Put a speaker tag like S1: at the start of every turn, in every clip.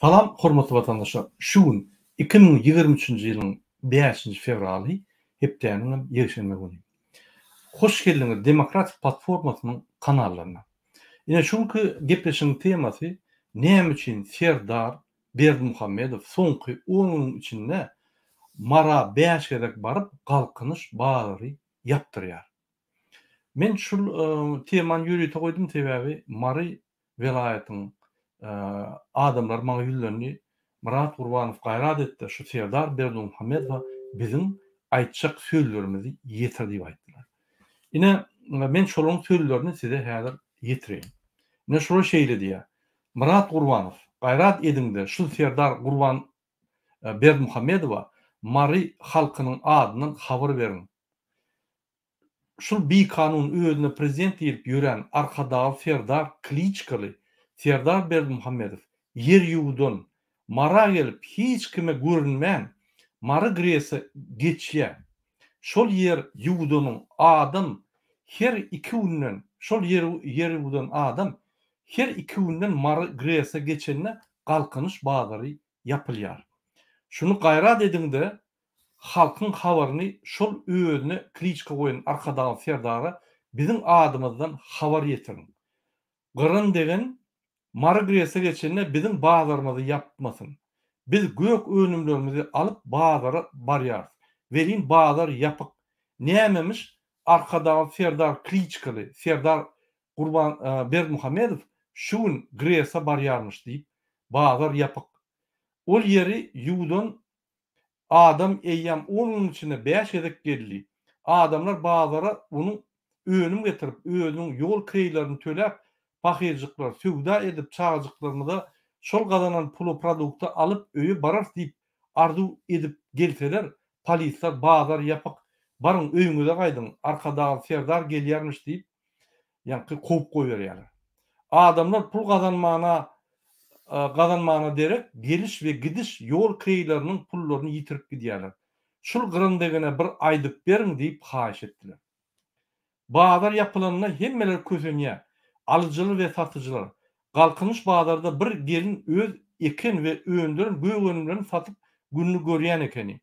S1: Salam hormatly watandaşlar! Şu gün 2023-nji ýylyň bäşinji fewraly, hepdäniň hem ýekşenbe güni. Hoş geldiňiz Demokratik platformasynyň kanallaryna. Ine şu günki gepleşigiň temasy näme üçin Serdar Berdimuhamedow soňky on günüň içinde Mara bäş gezek baryp Galkynyş bazary ýapdyrýar. Men şul temany ýörite goýdum sebäbi Mary welaýatyň adamlary maňa ýüzlendi, Myrat Gurbanow gaýrat etde şu Serdar Berdimuhamedowa biziň aýtjak sözlerimizi ýetir diýip aýtdylar. Ine men şolaryň sözlerini size häzir ýetireýin. Ine şolar şeýle diýýär, Myrat Gurbanow gaýrat ediňde şu Serdar Gurban Berdimuhamedowa Mary halkynyň adyndan habar beriň. Şul bikanun özüne prezident diýilip ýören Arkadagly Serdar kliçkaly Serdar Berdimuhamedow ýer ýuwudan Mara gelip hiç kime görünmän Mary GRESe geçýä. Şol ýer ýuwudanyň adam her iki günden şol ýer ýer ýuwudan adam her iki günden Mary GRESe geçende Galkynyş bazary ýapylýar. Şuny gaýrat ediňde Halkyň habaryny şol özüne kliçka goýan Arkadagly Serdara biziň adymyzdan habar ýetiriň. Gyryn degen Mary Grese geçende biziň bazarymyzy ýapmasyn. Biz gök önümlerimizi alyp bazara barýarys. Welin bazar ýapyk. Nämemiş Arkadagly Serdar kliçkaly Serdar Gurban Berdimuhamedow şu gün Grese barýarmyş diýip bazar ýapyk. Ol ýeri ýuwdan Adam eýýäm on günüň içinde bäş gezek geldi. Adamlar bazara onuň önüm getirip, özüniň ýol kireýlerini töläp, pahyrjyklar, söwda edip, çagajyklarymyza şol gazanan pula produkta alyp öýe bararys diýip arzuw edip gelseler, polisler bazar ýapyk, baryň öýüňize gaýdyň, Arkadagly Serdar gelýärmiş diýip, ýaňky kowup goýberýärler. Adamlar pul gazanmana gazanmana derek geliş we gidiş ýol kireýleriniň pullaryny ýitirip gidýärler. Şul gyryndegene bir aýdyp beriň diýip haýyş etdiler. Bazar ýapylanda hemmeler kösenýär. Alyjylar we satyjylar. Galkynyş bazarda bir gelin öz eken we öndüren gök önümlerini satyp gününi görýän ekeni.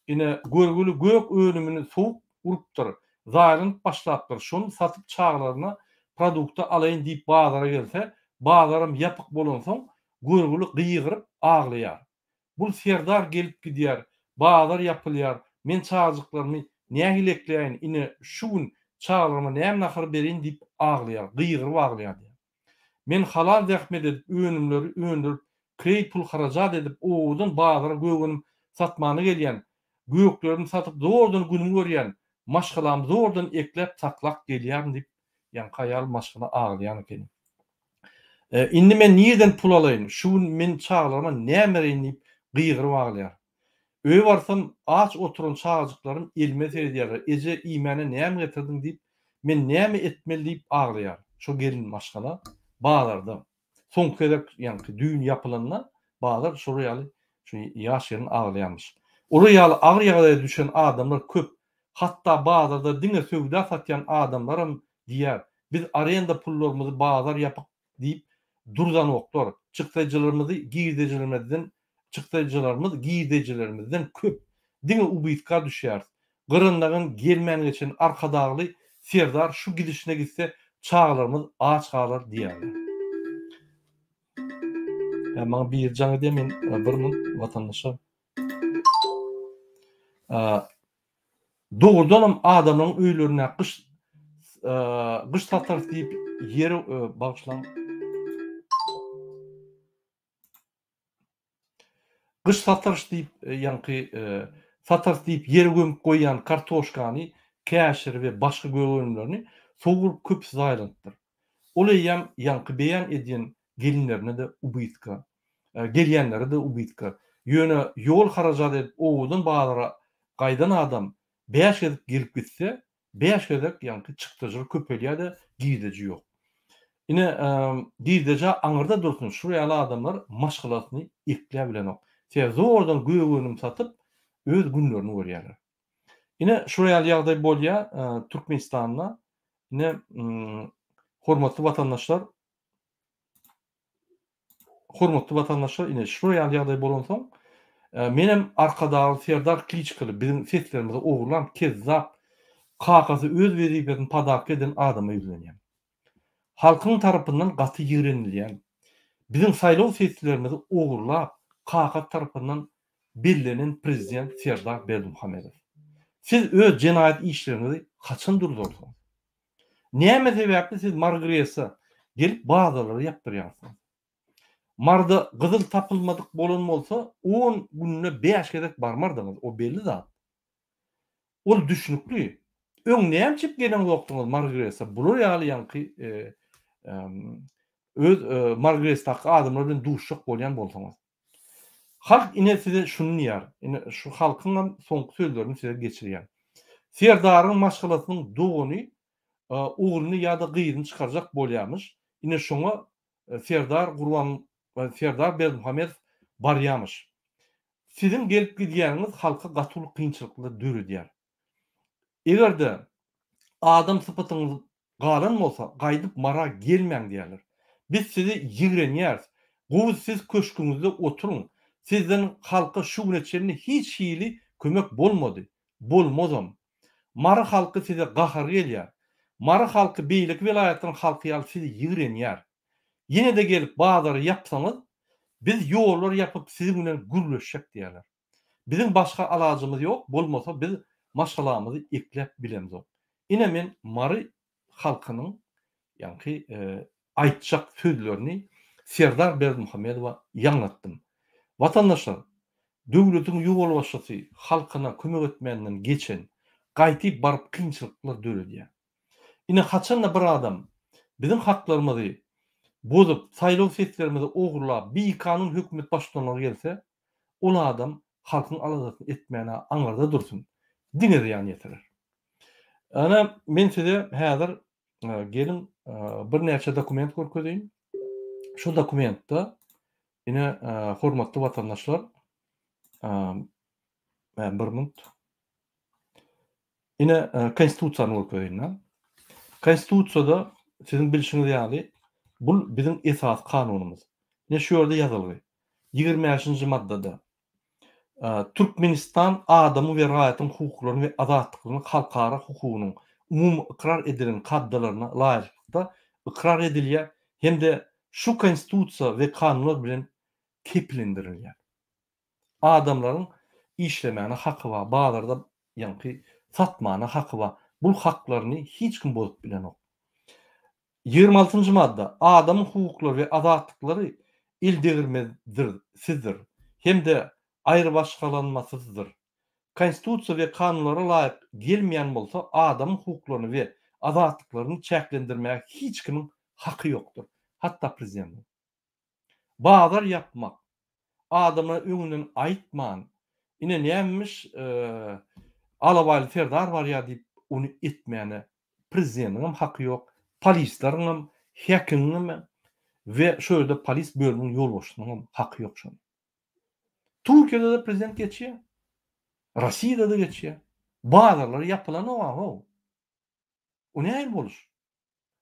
S1: Ine, görgüli gök önümini sowuk urupdyr, zaýalanyp başlapdyr, şony satyp çagalaryna produkta alaýyn diýip bazara gelse, bazaram ýapyk bolansoň, görgüli gygyryp aglaýar. Bul serdar gelip gidýär, bazar ýapylýar, men çagajyklarymy nähili ekläýin, ine, şu gün çagalaryma näme nahar bereýin diýip aglaýar, gygyryp aglaýar diýýär. Men halal zähmet edip, önümleri öndürip, kireý pul harajat edip, obadan bazara gök önüm satmana gelýän, göklerimi satyp zordan günümi görýän, maşgalamy zordan ekläp saklap gelýärin diýip, ýaňky aýal maşgala aglaýan ekeni. Indi men nirden pul alaýyn, şu gün men çagalaryma näme bereýin diýip gygyryp aglaýar. Öýe barsam, aç oturan çagajyklarym elime seredýärler, eje iýmäne näme getirdiň diýip, men näme etmeli diýip aglaýar. Şo gelin maşgala bazarda soňky gezek ýaňky düýn ýapylanda bazar şolar ýaly şu ýaş gelin aglaýarmyş. Olar ýaly agyr ýagdaýa düşen adamlar köp. Hatda bazarda diňe söwda satýan adamlaram diýýär, biz arenda pullarymyzy bazar ýapyk diýip durzanoklar. Çykdaýjylarymyzy girdejilerimizden çykdaýjylarymyz girdejilerimizden köp. Diňe ubytka düşýäris. Gyryndagan gelmän geçen Arkadagly Serdar şu gidişine gitse çagalarymyz aç galar diýýärler. Ýa maňa biri jaň edýär men bir minut watandaşlar. Dogrudanam adamlaryň öýlerinde gyş gyş satarys diýip ýere bagyşlaň. Gyş satarys diýip ýaňky satarys diýip ýere gömüp goýýan kartoşkany, käşiri we başga gök önümlerini sowuryp köpüsi zaýalanypdyr. Ol eýýäm ýaňky beýan edýän gelinlerine-de ubytka, gelýänlere-de ubytka. Ýöne ýol harajat edip obadan bazara gaýdan adam bäş gezek gelip gitse, bäş gezek ýaňky çykdajylar köpelýär-de, girdeji ýok. Ine, girdeji aňyrda dursun, şular ýaly adamlar maşgalasyny ekläbilenok. Sebäbi zordan gök önüm satyp, öz günlerini görýärler. Ine, şular ýaly ýagdaý bolýar Türkmenistanda. Ine, hormatly watandaşlar,. Hormatly watandaşlar ine şular ýaly ýagdaý bolansoň menem Arkadagly Serdar kliçkaly biziň seslerimizi ogurlan kezzap kakasy öz wezipesini podarka eden adama ýüzlenýän. Halkyň tarapyndan gaty ýigrenilýän biziň saýlaw seslerimizi ogurlap kakasy tarapyndan bellenen prezident Serdar Berdimuhamedow. Siz öz jenaýat işleriňizi haçan durzarsyňyz? Näme sebäpli siz Margresa gelip bazarlary ýapdyrýarsyňyz? Maryda gyzyl tapylmadyk bolan bolsa on günde bäş gezek barmardyňyz, o belli zat. Ol düşnükli. Öň näme üçin geleňzokdyňyz Margresa bular ýaly ýaňky öz Margresdaky adamlar bilen duşjak bolýan bolsaňyz. Halk ine size şuny diýýär. Ine şu halkyňam soňky sözlerini size geçirýän. Serdaryň maşgalasynyň dogany ogluny ýa-da gyzyny çykarjak bolýamyş. Ine şoňa Serdar Gurban Serdar Berdimuhamedow barýamyş. Siziň gelip gidýäniňiz halka gaty uly kynçylyklar döredýär. Eger-de adam sypatyňyz galan bolsa, gaýdyp Mara gelmäň diýerler. Biz sizi ýigrenýäris. Gowy siz köşgüňizde oturyň. Sizden halka şu güne çenli hiç hili kömek bolmady. Bolmazam. Mary halky size gahary gelýär. Mary halky beýleki welaýatlaryň halky ýaly sizi ýigrenýär. Ýene-de gelip bazary ýapsaňyz, biz ýollar ýapyp siziň bilen gürleşjek diýerler. Biziň başga alajymyz ýok, bolmasa biz maşgalamyzy ekläp bilemzok. Ine men Mary halkynyň ýaňky aýtjak sözlerini Serdar Berdimuhamedowa ýaňlatdym. Watandaşlar, döwletiň ýolbaşçysy halkyna kömek etmänden geçen, gaýtyp baryp kynçylyklar döredýär. Ine haçanda bir adam biziň haklarymyzy bozup, saýlaw seslerimizi ogurlap, bikanun hökümet baştutanlyga gelse, ol adam halkyň aladasyny etmäne aňyrda dursun, diňe zyýan ýetirer. Ana, men size häzir geliň birnäçe dokument görkezeýin. Şu dokumentde ine hormatly watandaşlar bir minut. Ine konstitusiýany görkezeýin. Konstitusiýada siziň bilşiňiz ýaly bul biziň esasy kanunymyz. Ine şu ýerde ýazylgy. 25-nji maddada Türkmenistan adamyň we raýatyň hukuklaryny we azatlyklaryny halkara hukugynyň umumy ykrar edilen kaddalaryna laýyklykda ykrar edilýär hem-de şu Konstitusiýa we kanunlar bilen kepillendirilýär. Adamlaryň işlemäne haky bar, bazarda ýaňky satmana haky bar. Bul haklaryny hiç kim bozup bilenok. 26-njy madda. Adamyň hukuklary we azatlyklary eldegirmezdir hem-de aýrybaşgalanmasyzdyr. Konstitusiýa we kanunlara laýyk gelmeýän bolsa, adamyň hukuklaryny we azatlyklaryny çäklendirmäge hiç kimiň haky ýokdur, hatda prezidentiň. Bazar ýapmak, adamlara öňünden aýtman, ine nämemiş Alabaýly serdar barýar diýip ony etmäne prezidentiňem haky ýok, polisleriňem, häkimiňem we şo ýerde polis bölüminiň ýolbaşçysynyňam haky ýok şony. Türkiýede-de prezident geçýär, Rossiýada-da geçýär. Bazarlar ýapylanok-a how. O nähili boluş?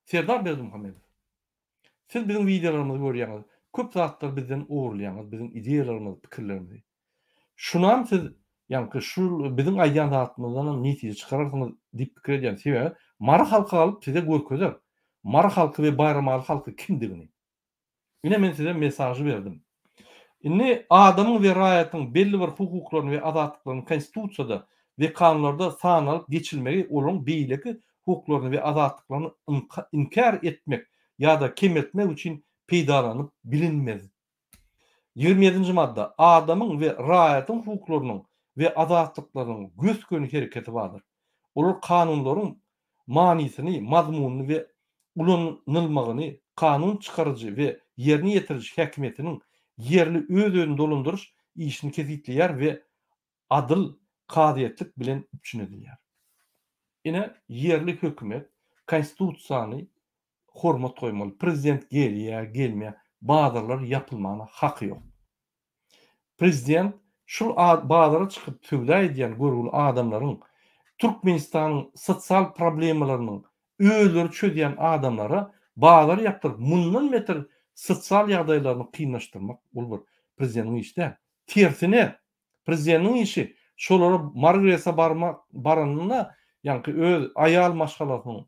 S1: Serdar Berdimuhamedow. Siz biziň wideolarymyzy görýäňiz, köp zatlary bizden ogurlaýaňyz, biziň ideýalarymyzy, pikirlerimizi. Şunam siz, ýaňky şu biziň aýdýan zatymyzdanam netije çykararsyňyz diýip pikir edýän. Sebäbi Mary halky galyp size görkezer. Mary halky we Baýramaly halky kimdigini. Ine men size mesažy berdim. Indi adamyň we raýatyň belli bir hukuklaryny we azatlyklaryny konstitusiýada we kanunlarda sanalyp geçilmegi olaryň beýleki hukuklaryny we azatlyklaryny inkär etmek ýa-da kemeltmek üçin peýdalanyp bilinmez. 27-nji madda. Adamyň we raýatyň hukuklarynyň we azatlyklarynyň gös-göni hereketi bardyr. Olar kanunlaryň manysyny, mazmunyny we ulanylmagyny kanun çykaryjy we ýerine ýetiriji häkimiýetiniň ýerli öz-özüni dolandyryş işini kesgitleýär we adyl kazyýetlik bilen üpjün edilýär. Ine, ýerli hökümet Konstitusiýany hormat goýmaly. Prezident gelýär, gelmeýär, bazarlar ýapylmana haky ýok. Prezident şul bazara çykyp söwda edýän görgüli adamlaryň Türkmenistanyň sosial problemalarynyň özleri çözýän adamlara bazar ýapdyryp mundan beter sosial ýagdaýlaryny kynlaşdyrmak ol bir prezidentiň işi däl. Tersine, prezidentiň işi şolara Margrese barmak baranynda ýaňky öz aýal maşgalasynyň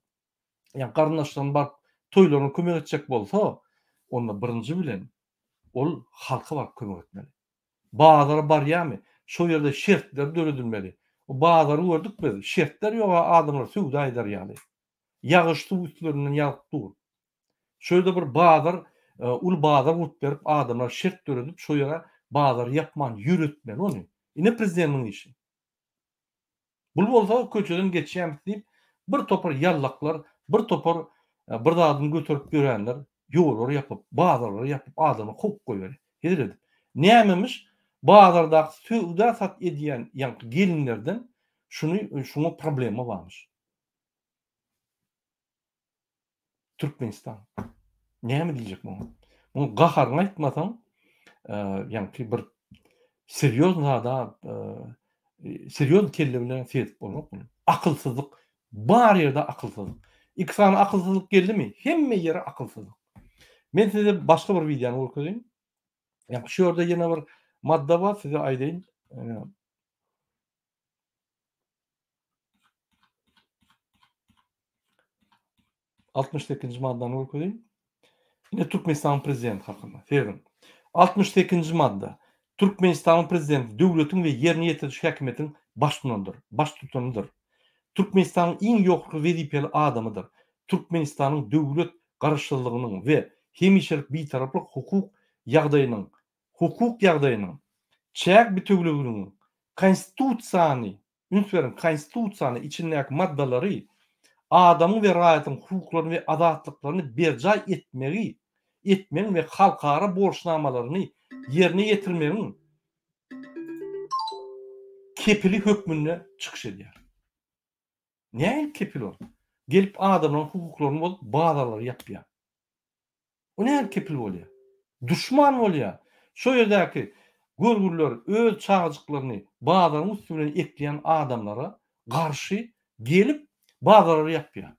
S1: ýa garyndaşlarynyň baryp toýlaryna kömek etjek bolsa, onda birinji bilen ol halka baryp kömek etmeli. Bazara barýarmy, şo ýerde şertler döredilmeli. O bazary gördük biz, şertler ýog-a adamlar söwda eder ýaly. Ýagyş suw üstlerinden ýagyp dur. Şo ýerde bir bazar, uly bazar gurup berip adamlara şert döredip şo ýere bazary ýapman ýöretmeli ony. Ine prezidentiň işi. Bul bolsa köçeden geçýämis diýip bir topar ýallaklar, bir topar bir zadyny göterip ýörenler ýollary ýapyp, bazarlary ýapyp adamlary kowup goýberýär. Hezil edip. Nämemiş bazardaky söwda sat edýän ýaňky gelinlerden şuny şuňa problema barmyş. Türkmenistan. Näme diýjek muňa? Muňa gaharyňy aýtmasaň, ýaňky bir serýozny zada serýozny kelle bilen seredip bolmaz muny. Akylsyzlyk, bar ýerde akylsyzlyk. Iki sany akylsyzlyk geldimi, hemme ýere akylsyzlyk. Men size başga bir wideony görkezeýin. Ýaňky şu ýerde ýene bir madda bar, size aýdaýyn. 68-nji maddany görkezeýin. Ine Türkmenistanyň prezidenti hakynda. Serediň. 68-nji madda. Türkmenistanyň prezidenti döwletiň we ýerine ýetiriji häkimiýetiň baştutanydyr. Baştutanydyr. Türkmenistanyň iň ýokarky wezipeli adamydyr. Türkmenistanyň döwlet garaşsyzlygynyň we hemişelik bitaraplyk hukuk ýagdaýynyň hukuk ýagdaýynyň, çäk bitewüliginiň, Konstitusiýany, üns beriň, Konstitusiýany içindäki maddalary, adamyň we raýatyň hukuklaryny we azatlyklaryny berjaý etmegi, etmegiň we halkara borçnamalaryny ýerine ýetirmegiň kepili hökmünde çykyş edýär. Nähili kepil ol? Gelip adamlaryň hukuklaryny bozup bazarlary ýapýar. O nähili kepil bolýar? Duşman bolýar. Şo ýerdäki görgüliler öz çagajyklaryny bazaryň üsti bilen ekleýän adamlara garşy gelip bazarlary ýapýar.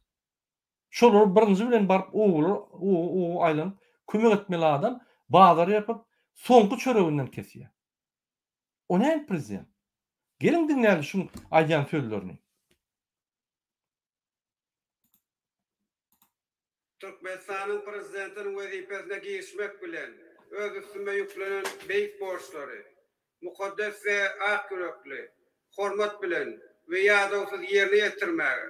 S1: Şolary birinji bilen baryp obalar oba-oba aýlanyp kömek etmeli adam bazary ýapyp soňky çöreginden kesýär. O nähili prezident? Geliň diňläli şuň aýdýan sözlerini.
S2: Türkmenistanyň Prezidentiniň wezipesine girişmek bilen, öz üstüme ýüklenen beýik borçlary mukaddes we ak ýürekli, hormat bilen we ýadawsyz ýerine ýetirmäge,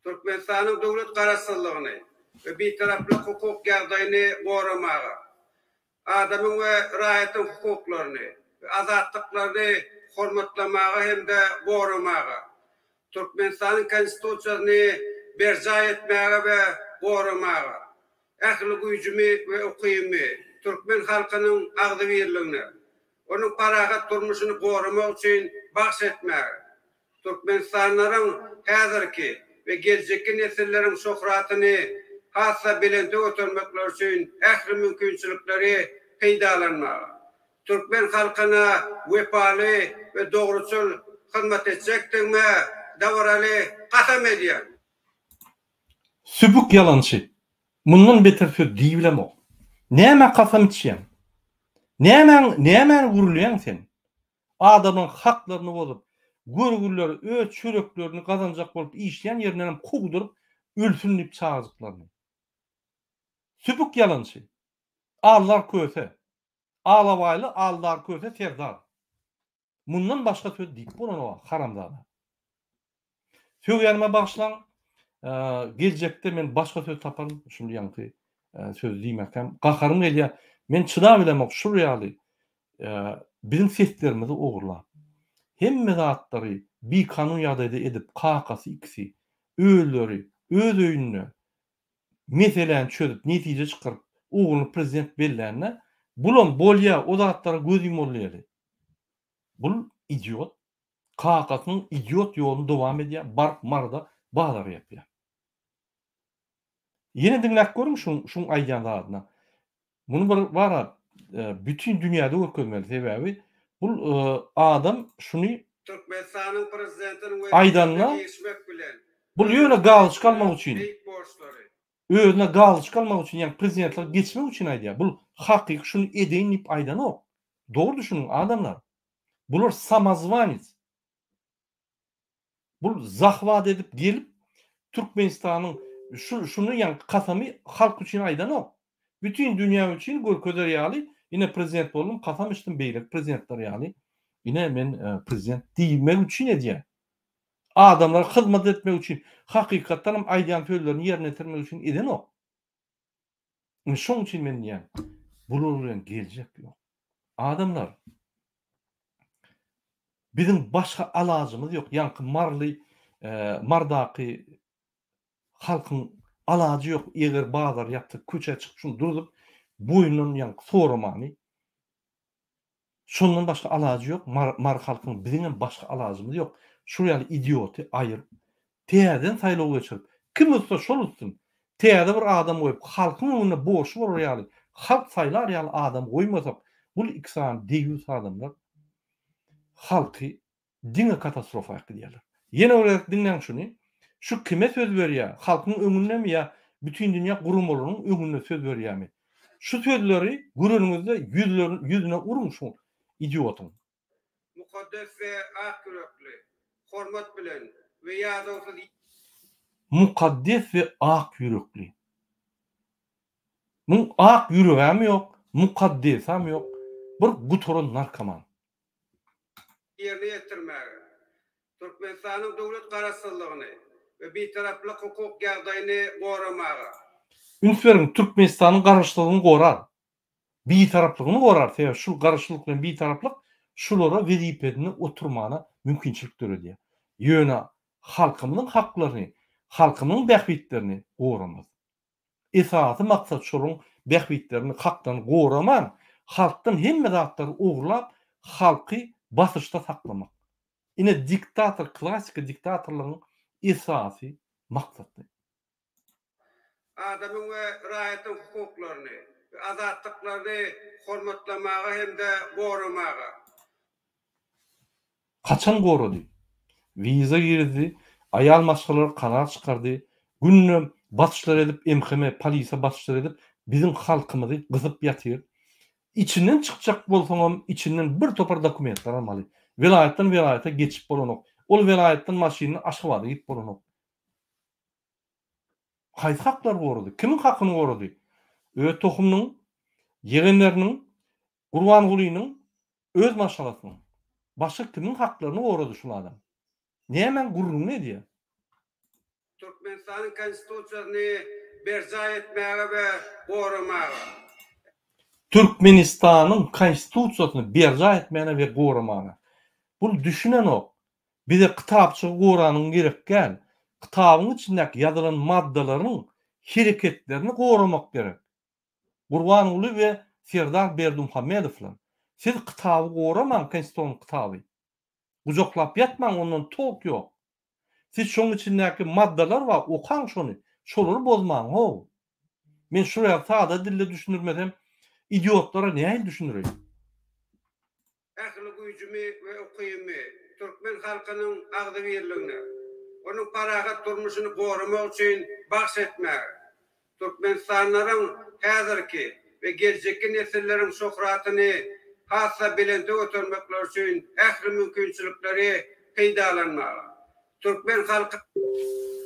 S2: Türkmenistanyň döwlet Garaşsyzlygyny we Bitaraplyk hukuk ýagdaýyny goramaga, adamyň we raýatyň hukuklaryny we azatlyklaryny hormatlamaga hem-de goramaga, Türkmenistanyň Konstitusiýasyny berjaý etmäge we goramaga, ähli güýjümi we ukybymy türkmen halkynyň agzybirligine, onuň parahat durmuşyny goramak üçin bagyş etmäge, Türkmenistanlylaryň häzirki we geljekki nesilleriň şöhratyny has-da belente götermekleri üçin ähli mümkinçilikleri peýdalanmaga, türkmen halkyna wepaly we dogruçyl hyzmat etjekdigime dabaraly kasam edýän.
S1: Sübük ýalançy. Mundan beter söz diýibilemok. Nämä kasam içýäň? Nämäň nämäni gürleýäň sen? Adamlaryň haklaryny bozup, görgülileri öz çöreklerini gazanjak bolup işleýän ýerindenem kowduryp ölsün diýip çagajyklaryny. Sübük ýalançy. Aldar köse. Alabaýly Aldar köse serdar. Mundan başga söz diýip bolanok haramzada. Sögýänime bagyşlaň. Geljekde men başga söz taparyn. Şul ýaňky sözi diýmäkäm gaharym gelýär. Men çydabilemok şul ýaly biziň seslerimizi ogurlap, hemme zatlary bikanun ýagdaýda edip kakasy ikisi özleri öz öýünde meseläni çözüp netije çykaryp ogluny prezident bellände bulam bolýa o zatlara göz ýumaly diýeli. Bul idiot kakasynyň idiot ýoluny dowam edýär baryp Maryda bazar ýapýar. Ýene diňläp görüň şuň şuň aýdýan zadyna. Muny bir bara bütin dünýäde görkezmeli sebäbi bul adam şuny
S2: Türkmenistanyň Prezidentiniň
S1: aýdanda
S2: wezipesine girişmek bilen,
S1: bul ýöne galoçka almak üçin.
S2: beýik borçlary.
S1: Özüne galçka almak üçin ýa prezidentlige geçmek üçin aýdýar. Bul hakyky şuny edeýin diýip aýdanok. Dogry düşüniň adamlar. Bular samozwanec. Bul zahwat edip gelip Türkmenistanyň şu şuny ýa kasamy halk üçin aýdanok. Bütin dünýä üçin görkezer ýaly ine prezident boldum kasam içdim beýleki prezidentler ýaly ine men prezident diýmek üçin edýär. Adamlara hyzmat etmek üçin, hakykatdan hem aýdýan sözlerini ýerine ýetirmek üçin edenok. Indi şoň üçin men diýýän, bular bilen geljek ýok. Adamlar, biziň başga alajymyz ýok. Ýaňky maryly, Mardaky halkyň alajy ýok. Eger bazar ýapsa, köçä çykyp şuny durzup, boýundan ýaňky soramany Şondan başga alajy ýok mary halkynyň biziňem başga alajymyz ýok şul ýaly idioty aýyryp täzeden saýlaw geçirip kim utsa şol utsun täze bir adam goýup halkyň öňünde borçly bolar ýaly halk saýlar ýaly adam goýmasak bul iki sany deýýus adamlar halky Diňe katastrofa äkidýärler. Ýene bir gezek diňläň şuny. Şu kime söz berýär? Halkyň öňündemi ýa bütindünýä guramalarynyň öňünde söz berýärmi? Şu sözleri göreniňizde ýüzlerini ýüzüne uruň şu idiotyň.
S2: Mukaddes we ak ýürekli, hormat bilen we ýadawsyz.
S1: Mukaddes we ak ýürekli. Muň ak ýüregem ýok, mukaddesem ýok. Bir gutaran narkoman.
S2: Ýerine ýetirmäge, Türkmenistanyň döwlet Garaşsyzlygyny we Bitaraplyk hukuk ýagdaýyny goramaga.
S1: Üns beriň, Türkmenistanyň Garaşsyzlygyny gorar. Bitaraplygyny gorar, sebäbi şul Garaşsyzlyk bilen Bitaraplyk şulara wezipesinde oturmana mümkinçilik döredýär. Ýöne halkymyzyň haklaryny, halkymyzyň bähbitlerini goramaz. Esasy maksat şolaryň bähbitlerini hakdan goraman, halkdan hemme zatlary ogurlap, halky basyşda saklamak. Ine diktator klassiki diktatorlygyň esasy maksady.
S2: Adamyň we raýatyň hukuklaryny we azatlyklaryny hormatlamaga hem-de goramaga.
S1: Haçan gorady? Wiza girizdi, aýal maşgalalar karar çykardy, günde basyşlar edip MHM polisiýa basyşlar edip biziň halkymyzy gysyp ýatyr. Içinden çykjak bolsaňam içinden bir topar dokumentler almaly. Welaýatdan welaýata geçip bolanok. Ol welaýatdan maşynda Aşgabada gidip bolanok. Haýsy haklary gorady? Kimiň hakyny gorady? Öz tohumynyň, ýegenleriniň, Gurbangulynyň öz maşgalasynyň. Başga kimiň haklaryny gorady şul adam? Nämäň gürrüňini edýär?
S2: Türkmenistanyň Konstitusiýasyny berjaý etmäge we goramaga.
S1: Türkmenistanyň Konstitusiýasyny berjaý etmäne we goramaga. Bul düşünenok. Bize kitapçygy goranyň gerek däl. Kitabyň içindäki ýazylan maddalaryň hereketlerini goramak gerek. Gurbanguly we Serdar Berdimuhamedowlar, siz kitaby goramaň konstitusion kitaby. Gujaklap ýatmaň ondan tok ýok. Siz şoň içindäki maddalar bar okaň şony, şolary bozmaň how. Men şul ýaly sada dilde düşündirmesem idiotlara nähili düşündireýin.
S2: Ähli güýjümi we ukybymy türkmen halkynyň agzybirligine, onuň parahat durmuşyny goramak üçin bagş etmäge, türkmenistanlylaryň häzirki we geljekki nesilleriň şöhratyny has-da belente götermekleri üçin ähli mümkinçilikleri peýdalanmaga, türkmen halky.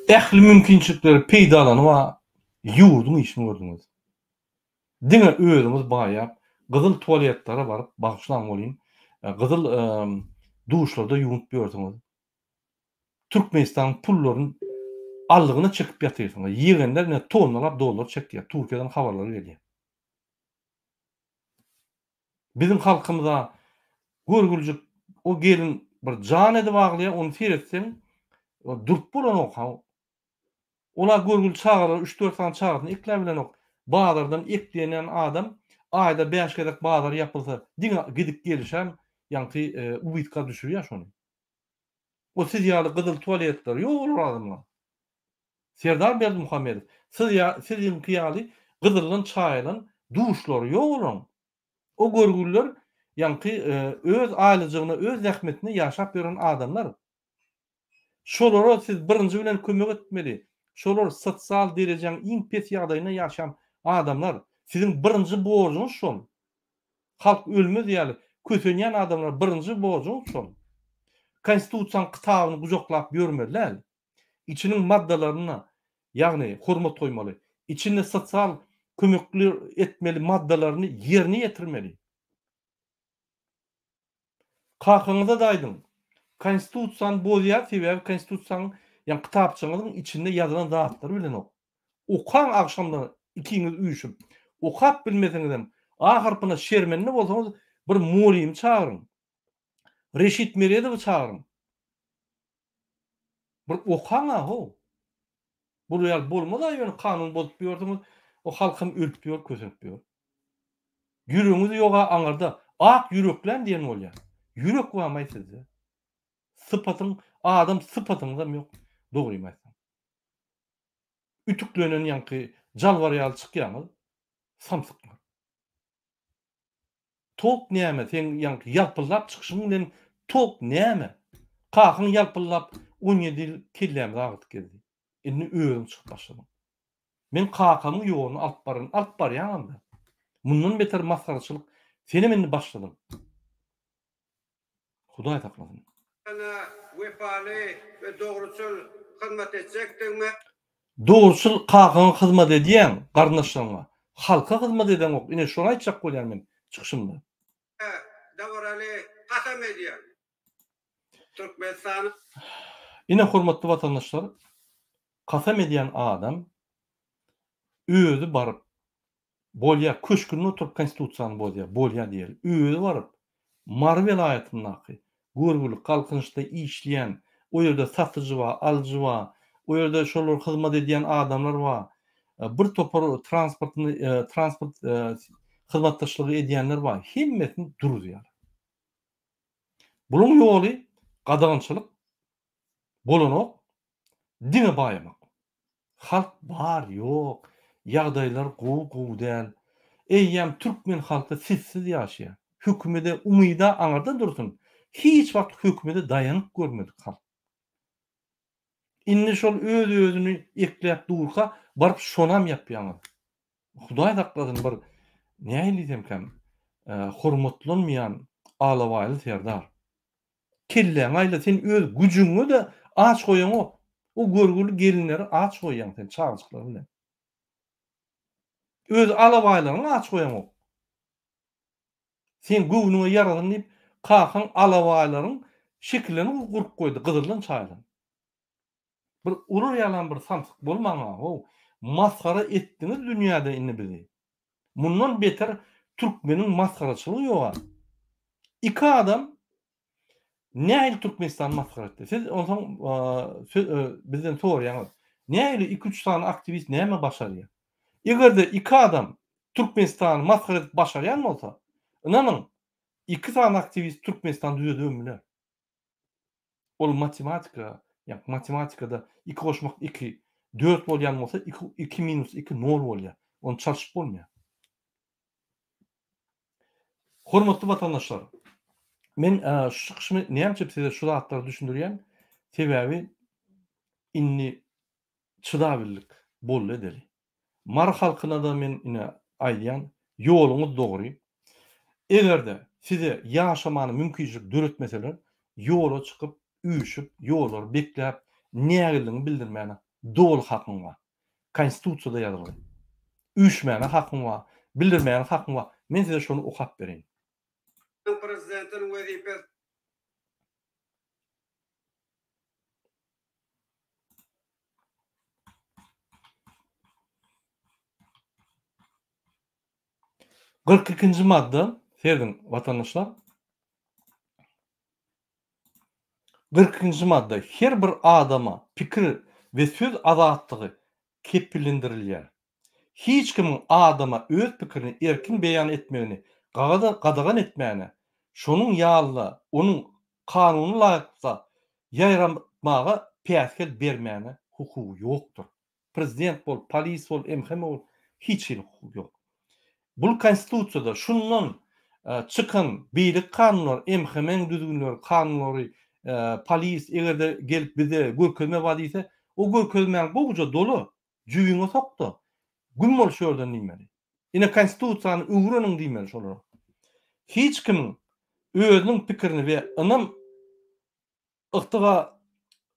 S1: Ähli mümkinçilikleri peýdalanyp-a ýurduň işini gördüňiz. Diňe özüňiz baýap, gyzyl tualetlere baryp, bagyşlaň welin, gyzyl duşlarda ýuwunyp ýörsüňiz. Türkmenistanyň pullaryny aldygyna çekip ýatyrsyňyz. Ýegenler ine tonnalap dollar çekýär. Türkiýeden habarlar gelýär. Biziň halkymyza görgüljik o gelin bir jan edip aglaýar, ony seretseň durup bolanok. Ola görgüli çagalary üç-dört sany çagasyny ekläbilenok. Bazardan eklenýän adam aýda bäş gezek bazar ýapylsa diňe gidip gelişem ýaňky ubytka düşürýär şony. O siz ýaly gyzyl tualetleri ýok olar adamlaň. Serdar Berdimuhamedow siz ýa siziňki ýaly gyzyldan çaýylan duşlary ýok olaň. O görgüliler ýaňky öz aýlyjygyna öz zähmetine ýaşap ýören adamlar. Şolara siz birinji bilen kömek etmeli. Şolar sosial derejäň iň pes ýagdaýynda ýaşaýan adamlar. Siziň birinji borjuňyz şol. Halk ölmez ýaly kösenýän adamlar birinji borjuňyz şol. Konstitusiýanyň kitabyny gujaklap ýörmeli däl. Içiniň maddalaryna ýagny hormat goýmaly. Içinde sosial kömekler etmeli maddalaryny ýerine ýetirmeli. Kakaňyza-da aýdyň. Konstitusiýany bozýar sebäbi konstitusiýanyň ýagny kitapçaňyzyň içinde ýazylan zatlary bilenok. Okaň agşamdan ikiňiz üýşüp. Okap bilmeseňizem A harpyna şermende bolsaňyz bir mugallymy çagyryň. Reşit Meredowy çagyryň. Bir okaň-a how. Bular ýaly bolmaz-a ýöne kanun bozup ýörsüňiz o halkam ölüp ýör kösenip ýör. Ýüregiňiz ýoga aňyrda ak ýüreklän diýen bolýar. Ýürek bamaý sizde. Sypatyň adam sypatyňyzam ýok dogrymy aýtsam. Ütüklenen ýaňky jalbar ýaly çykýaňyz samsyklar. Tok näme seň ýaňky ýalpyldap çykyşyň bilen tok näme? Kakyň ýalpyldap 17 ýyl kellämizi agyrdyp gezdi. Indi özüň çykyp başladyň. Men kakamyň ýoluny alyp baryn, alyp barýaňam-da. Mundan beter masgaraçylyk senem indi başladyň. Hudaý saklasyn.
S2: Watana wepaly we dogruçyl hyzmat etjekdigime.
S1: Dogruçyl kakaňa hyzmat edýäň, garyndaşlaryňa. Halka hyzmat edeňok, ine şony aýtjak bolýan men çykyşymda.
S2: Dabaraly kasam edýän. Türkmenistanyň.
S1: Ine hormatly watandaşlar, kasam edýän adam özi baryp Bolýa, köşgünde oturyp konstitusiýany bozýa, bolýa diýeli. Özi baryp, Mary welaýatyndaky görgüli Galkynyşda işleýän, o ýerde satyjy bar, alyjy bar, o ýerde şolara hyzmat edýän adamlar bar, bir topar transportny, transport hyzmatdaşlygy edýänler bar, hemmesini duruzýar. Bularyň ýoly gadagançylyk bolanok, diňe baýamak. Halk bar ýok, ýagdaýlar gowy gowy däl. Eýýäm türkmen halky sizsiz ýaşaýar. Hökümede umyda aňyrda dursun, hiç wagt hökümede daýanyp görmedik halk. Indi şol öz özüni ekläp durka baryp şonam ýapýaňyz. Hudaý saklasyn bir nähili diýsemkäm hormatlanmaýan alabaýly serdar. Kelläňi aýla sen öz güjüňe-de aç goýaňok. O görgüli gelinleri aç goýýaň sen çagajyklar bilen. Öz alabaýlaryňy aç goýaňok. Seň göwnüňe ýarasyn diýip kakaň alabaýlaryň şekillerini gurup goýdy gyzyldan çaýylan. Bir olar ýalam bir samsyk bolmaň-a how. Masgara etdiňiz dünýäde indi bizi. Mundan beter türkmeniň masgaraçylygy ýoga. Iki adam nähili Türkmenistany masgara etdi? Siz onsoň bizden soraýaňyz. Nähili iki-üç sany aktiwist näme başarýar? Eger-de iki adam Türkmenistany masgara edip başarýan bolsa, ynanyň, iki sany aktiwist Türkmenistany düzedibem biler. Ol matematika, ýa matematikada iki goşmak iki, dört bolýan bolsa, iki, iki minus iki nol bolýar. Ony çalşyp bolmaýar. Hormatly watandaşlar, men şu çykyşymy näme üçin size şu zatlary düşündirýän? Sebäbi indi çydabildik, boldy edeli. Mary halkyna-da men ine aýdýan, ýoluňyz dogry. Eger-de size ýaşamana mümkinçilik döretmeseler, ýola çykyp, üýşüp, ýollary bekläp, nägilligiňi bildirmäne doly hakyň bar. Konstitusiýada ýazylgy. Üýşmäne hakyň bar, bildirmäne hakyň bar. Men size şony okap bereýin.
S2: Prezidentiniň wezipesi.
S1: 42-nji madda, serediň watandaşlar. 42-nji madda, her bir adama pikir we söz azatlygy kepillendirilýär. Hiç kimiň adama öz pikirini erkin beýan etmegini gadagan etmäne, şonuň ýaly-da onuň kanuna laýyklykda ýaýratmaga päsgel bermäne hukugy ýokdur. Prezident bol, polis bol, MHM bol, hiç hili hukugy ýok. Bul konstitusiýada şundan çykan beýleki kanunlar, MHM-iň düzgünleri, kanunlary, polis eger-de gelip bize görkezme bar diýse, O görkezmäni gowuja dola, jübiňe sok-da, güm bol şu ýerden diýmeli. Ine Konstitusiýany öwreniň diýmeli şolara. Hiç kimiň özüniň pikirini we ynam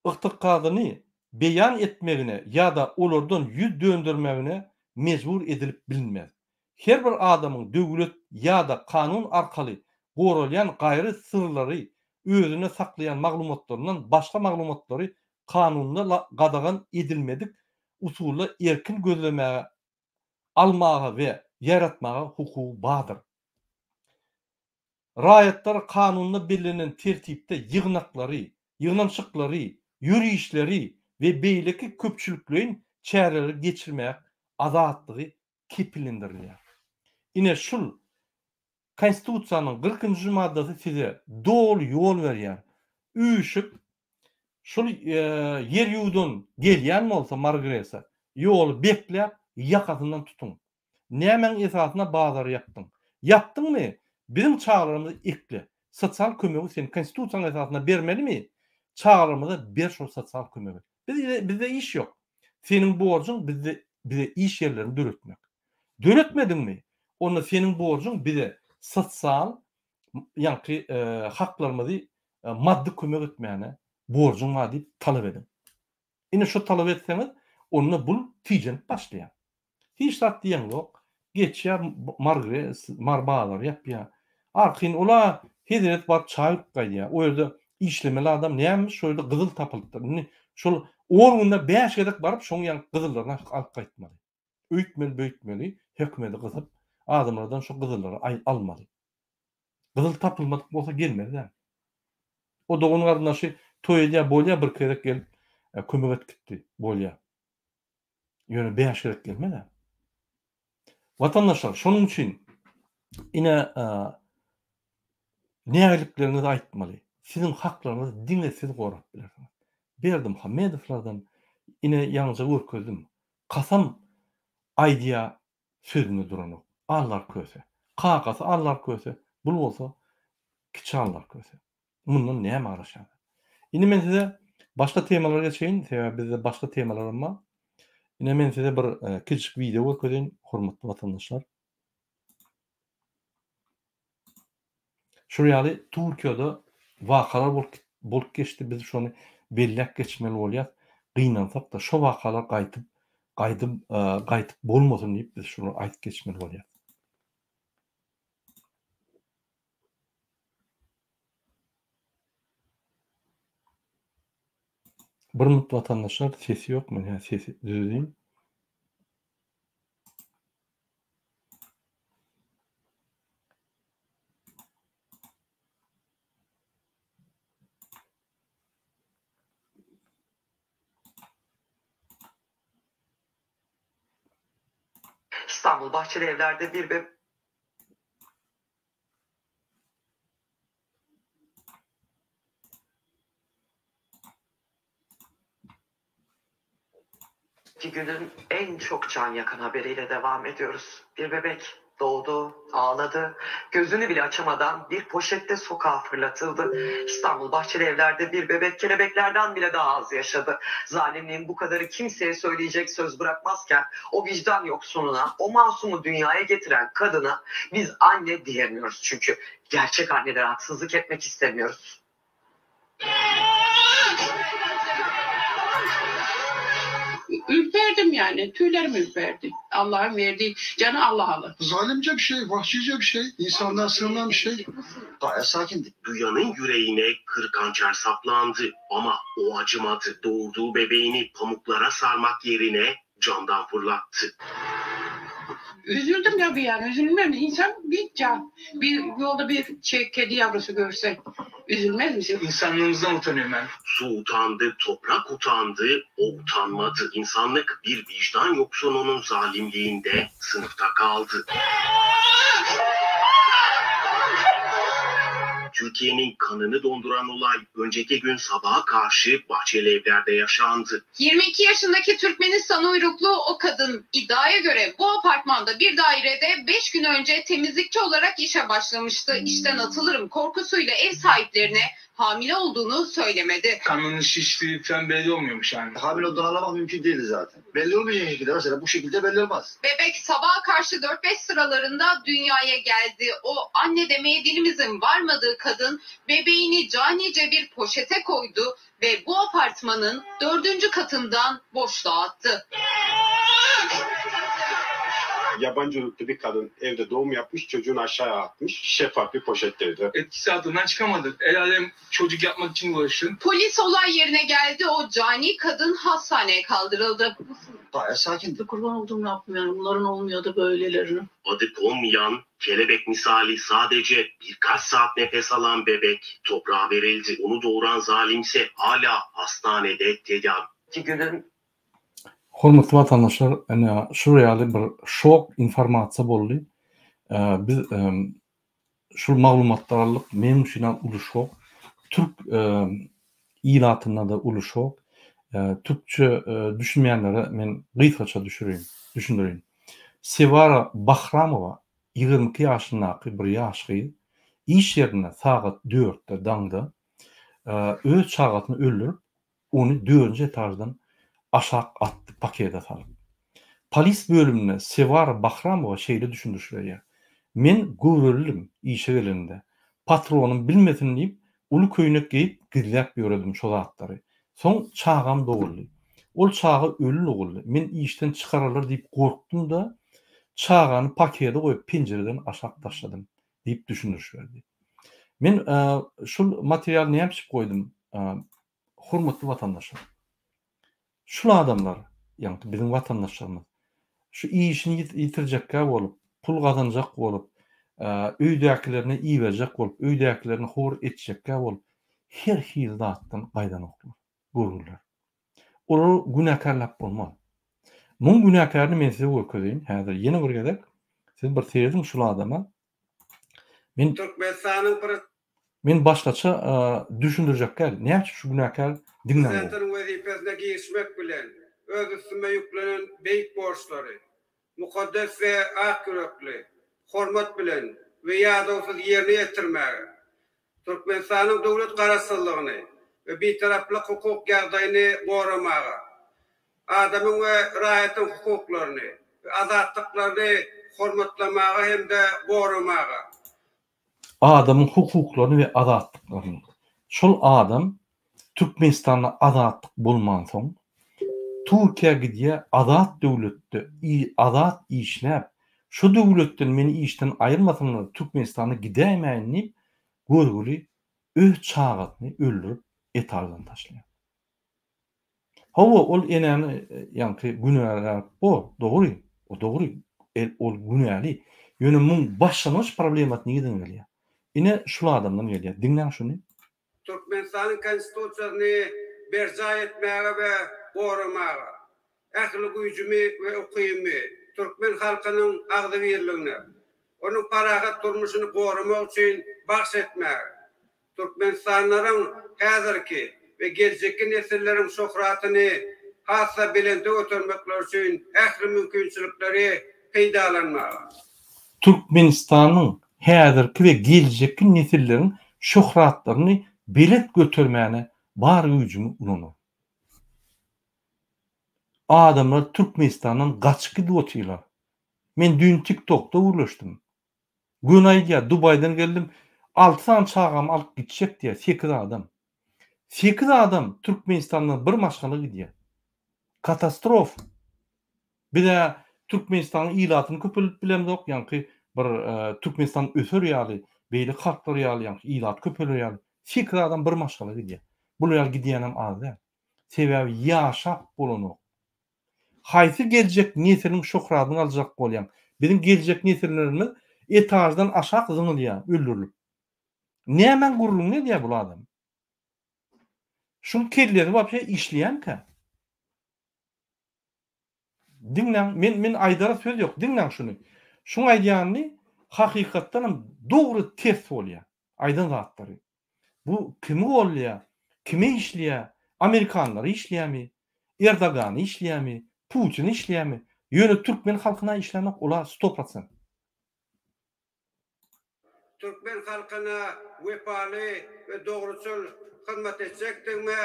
S1: ygtykadyny beýan etmegine ýa-da olardan ýüz döndermegine mejbur edilip bilinmez. Her bir adamyň döwlet ýa-da kanun arkaly goralýan gaýry syrlary özünde saklaýan maglumatlaryndan başga maglumatlary kanunda gadagan edilmedik usulda erkin gözlemäge, almaga we ýaýratmaga hukugy bardyr. Raýatlara kanunda bellenen tertipde ýygnaklary, ýygnanyşyklary, ýörişleri we beýleki köpçülikleýin çäreleri geçirmek azatlygy kepillendirilýär. Ine şul Konstitusiýanyň 40-njy maddasy size doly ýol berýär. Üýşüp, şul ýer ýuwdan gelýän bolsa Margresa, ýoly bekläp, ýakasyndan tutuň. Nämäň esasynda bazary ýapdyň? Ýapdyňmy? Biziň çagalarymyzy ekle. Sosial kömegi sen konstitusiýaň esasynda bermelimi? Çagalarymyza ber şol sosial kömegi. Biz bizde iş ýok. Seniň borjuň bizde bize iş ýerlerini döretmek. Döretmediňmi? Onda seniň borjuň bize sosial ýaňky haklarymyzy maddy kömek etmäne borjuň bar diýip talap ediň. Ine şo talap etseňiz, onda bul tijenip başlaýar. Hiç zat diýeňzok. Geçýär Margres, Mar bazary ýapýar. Arkaýyn ol-a hezil edip baryp çaý urup gaýdýar. O ýerde işlemeli adam nämiş, şo ýerde gyzyl tapylypdyr. Indi şol on günde bäş gezek baryp şoň ýaňky gyzyllaryny alyp gaýtmaly. Öýtmeli-beýtmeli hökümeti gysyp, adamlardan şo gyzyllary almaly. Gyzyl tapylmadyk bolsa gelmez-dä. O dogan garyndaşy toý edýär bolýa bir gezek gelip kömek edip gitdi bolýa. Ýöne 5 gezek gelmez-ä. Watandaşlar şonuň üçin ine nägilikleriňizi aýtmaly. Siziň haklaryňyzy diňe siz gorap bilersiňiz. Berdimuhamedowlardan ine ýaňyja görkezdim. Kasam aýdýa sözünde duranok. Allar köse. Kakasy Allar köse, bul bolsa kiçi Allar köse. Mundan näme garaşýaň? Indi men size başga temalara geçeýin, sebäbi bizde başga temalaram bar. Ine men size bir e, kiçijik wideo görkezeýin, hormatly watandaşlar. Şol ýaly Türkiýede wakalar bolup bolup geçdi, biz şony belläp geçmeli bolýas. Gynansak-da, şo wakalar gaýtyp gaýdyp gaýtyp bolmasyn diýip biz şuny aýdyp geçmeli bolýas. Bir minut watandaşlar sesi ýok men hä sesi düzedeyim.
S3: İstanbul Bahçelievler'de bir bebek günün en çok can yakan haberiyle devam ediyoruz. Bir bebek doğdu, ağladı, gözünü bile açamadan bir poşette sokağa fırlatıldı. İstanbul Bahçelievler'de bir bebek kelebeklerden bile daha az yaşadı. Zalimliğin bu kadarı kimseye söyleyecek söz bırakmazken o vicdan yoksununa, o masumu dünyaya getiren kadına biz anne diyemiyoruz. Çünkü gerçek annelere haksızlık etmek istemiyoruz.
S4: Ürperdim yani, tüylerim ürperdi. Allah'ın verdiği canı Allah alır.
S5: Zalimce bir şey, vahşice bir şey, insandan sığınan bir şey.
S6: Gayet sakindi.
S7: Duyanın yüreğine kırk hançer saplandı ama o acımadı. Doğurduğu bebeğini pamuklara sarmak yerine camdan fırlattı.
S4: Üzüldüm tabii yani, üzülmem. İnsan bir can, bir yolda bir şey, kedi yavrusu görse üzülmez misin?
S8: İnsanlığımızdan utanıyorum ben.
S7: Su utandı, toprak utandı, o utanmadı. İnsanlık bir vicdan yoksununun zalimliğinde sınıfta kaldı. Türkiye'nin kanını donduran olay önceki gün sabaha karşı Bahçelievler'de yaşandı.
S9: 22 yaşındaki Türkmenistan uyruklu o kadın iddiaya göre bu apartmanda bir dairede 5 gün önce temizlikçi olarak işe başlamıştı. İşten atılırım korkusuyla ev sahiplerine Hamile olduğunu söylemedi.
S6: Karnının şiştiği falan belli olmuyormuş yani.
S5: Hamile olduğunu anlamak mümkün değildi zaten. Belli olmayacak şekilde mesela bu şekilde belli olmaz.
S9: Bebek sabaha karşı 4-5 sıralarında dünyaya geldi. O anne demeye dilimizin varmadığı kadın bebeğini canice bir poşete koydu ve bu apartmanın dördüncü katından boşluğa attı.
S8: Yabancı uyruklu bir kadın evde doğum yapmış, çocuğunu aşağıya atmış. Şeffaf bir poşetteydi.
S6: Etkisi altından çıkamadık. El alem çocuk yapmak için uğraşın.
S9: Polis olay yerine geldi. O cani kadın hastaneye kaldırıldı.
S5: Bayağı sakindi.
S4: Kurban olduğum Rabbim yani bunların olmuyordu böyleleri.
S7: Adı konmayan, kelebek misali sadece birkaç saat nefes alan bebek toprağa verildi. Onu doğuran zalimse hala hastanede tedavi.
S3: İki günün
S1: Hormatly watandaşlar, ine şular ýaly bir şok informasiýa boldy. Biz şul maglumatlary aldyk. Meniň üçin hem uly şok. Türk ilatynda-da uly şok. Türkçe düşünmeýänlere men gysgaça düşüreýin, düşündireýin. Sewara Bahramowa 22 ýaşyndaky bir ýaş gyz iş ýerinde sagat dörtde daňda öz çagasyny öldürip, ony dördünji etaždan aşak atdy, pakete salyp. Polis bölüminde Sewara Bahramowa şeýle düşündiriş berýär, Men göwrelidim işe gelenimde. Patronym bilmesin diýip, uly köýnek geýip gizläp ýöredim şo zatlary. Soň çagam doguldy. Ol çaga öli doguldy. Men işden çykararlar diýip gorkdum-da, çagany pakete goýup penjireden aşak taşladym diýip düşündiriş berdi. Men şul materialy näme üçin goýdum? Hormatly watandaşlar! Şul adamlar, ýagny biziň watandaşlarymyz şu işini ýitirjekkä bolup, pul gazanjak bolup, öýdäkilerine iberjek bolup, öýdäkilerini hor etjekkä bolup, her hili zatdan gaýdanoklar, görgüliler. Olary günäkärläp bolmaz. Muň günäkärini men size görkezeýin häzir ýene bir gezek. Siz bir serediň şul adama. Men
S2: Türkmenistanyň
S1: Men başgaça düşündirjek däl. Näme üçin şu günäkär diňläň.
S2: Prezidentiniň wezipesine girişmek bilen, öz üstüme ýüklenen beýik borçlary mukaddes we ak ýürekli, hormat bilen we ýadawsyz ýerine ýetirmäge, Türkmenistanyň döwlet Garaşsyzlygyny we Bitaraplyk hukuk ýagdaýyny goramaga, adamyň we raýatyň hukuklaryny we azatlyklaryny hormatlamaga hem-de goramaga,
S1: Adamyň hukuklaryny we azatlyklaryny. Şol adam Türkmenistanda azatlyk bolmansoň, Türkiýä gidýär, azat döwletde azat işläp, şu döwletden meni işden aýyrmasynlar, Türkmenistana gidäýmäýin diýip, görgüli öz çagasyny öldürip etardan taşlaýar. Hawa, ol enäni ýaňky günäläp bor, dogry, o dogry, ol günäli. Ýöne muň başlangyç problemasy nireden gelýär? Ine, şul adamdan gelýär. Diňläň şuny.
S2: Türkmenistanyň Konstitusiýasyny berjaý etmäge we goramaga, ähli güýjümi we ukybymy türkmen halkynyň agzybirligine, onuň parahat durmuşyny goramak üçin bagyş etmäge, Türkmenistanlylaryň häzirki we geljekki nesilleriň şöhratyny has-da belente götermekleri üçin ähli mümkinçilikleri peýdalanmaga.
S1: Türkmenistanyň häzirki we geljekki nesilleriň şöhratlaryny belent götermäne bar güýjümi ulanaryn. Adamlar Türkmenistandan gaçyp gidip otyrlar. Men düýn TikTokda gürleşdim. Göni aýdýar, Dubaýdan geldim, alty sany çagamy alyp gitjek diýýär, sekiz adam. Sekiz adam Türkmenistandan bir maşgala gidýär. Katastrof. Biz-ä Türkmenistanyň ilatyny köpeldip bilemzok, ýaňky bir Türkmenistan öser ýaly, beýleki halklar ýaly ýaňky ilat köpeler ýaly. Sekiz adam bir maşgala gidýär. Bular ýaly gidýänem az däl. Sebäbi ýaşap bolanok. Haýsy geljek nesiliň şöhratyny aljak bolýaň? Biziň geljek nesillerimiz etaždan aşak zyňylýar, öldürilip. Nämäň gürrüňini edýär bul adam? Şuň kellesi wapşe işleýämkä? Diňläň, men men aýdara söz ýok, diňläň şuny. Şuň aýdýanyny hakykatdanam dogry ters bolýar, aýdan zatlary. Bu kimi goldaýar? Kime işleýär? Amerikanlara işleýärmi? Erdogana işleýärmi? Putine işleýärmi? Ýöne türkmen halkyna işlänok, ola sto prosent.
S2: Türkmen halkyna wepaly we dogruçyl hyzmat etjekdigime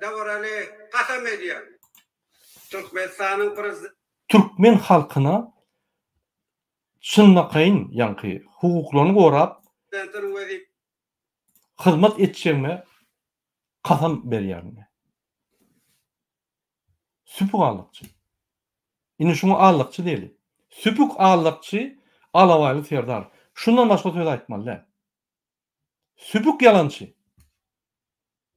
S2: dabaraly kasam edýän. Türkmenistanyň Prezidentiniň.
S1: Türkmen halkyna çynlakaýyn ýaňky hukuklaryny gorap hyzmat etjegime kasam berýärin. Süpük allakçy. Indi şuňa allakçy diýeli. Süpük allakçy Alabaýly serdar. Şundan başga söz aýtmaly däl. Süpük ýalançy.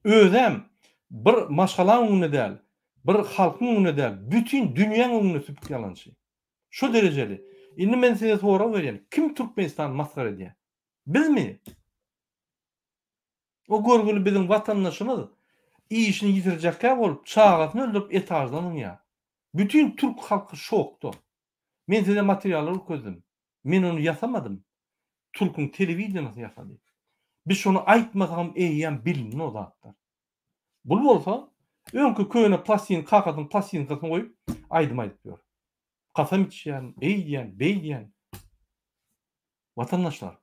S1: Özem bir maşgalaň öňünde däl, bir halkyň öňünde däl, bütin dünýäň öňünde süpük ýalançy. Şo derejeli. Indi men size sorag berýän, kim Türkmenistany masgara edýär? Bizmi? O görgüli biziň watandaşymyz işini ýitirjekkä bolup çagasyny öldürip etaždan zyňýar. Bütin türk halky şokda. Men size materiallar görkezdim. Men ony ýasamadym. Türküň telewideniýasy ýasady. Biz şony aýtmasagam eýýäm bilindi o zatlar. Bul bolsa öňki köne plastin kakasynyň plastinkasyny goýup aýdym aýdyp ýör. Kasam içýän, eýdýän, beýdýän. Watandaşlar,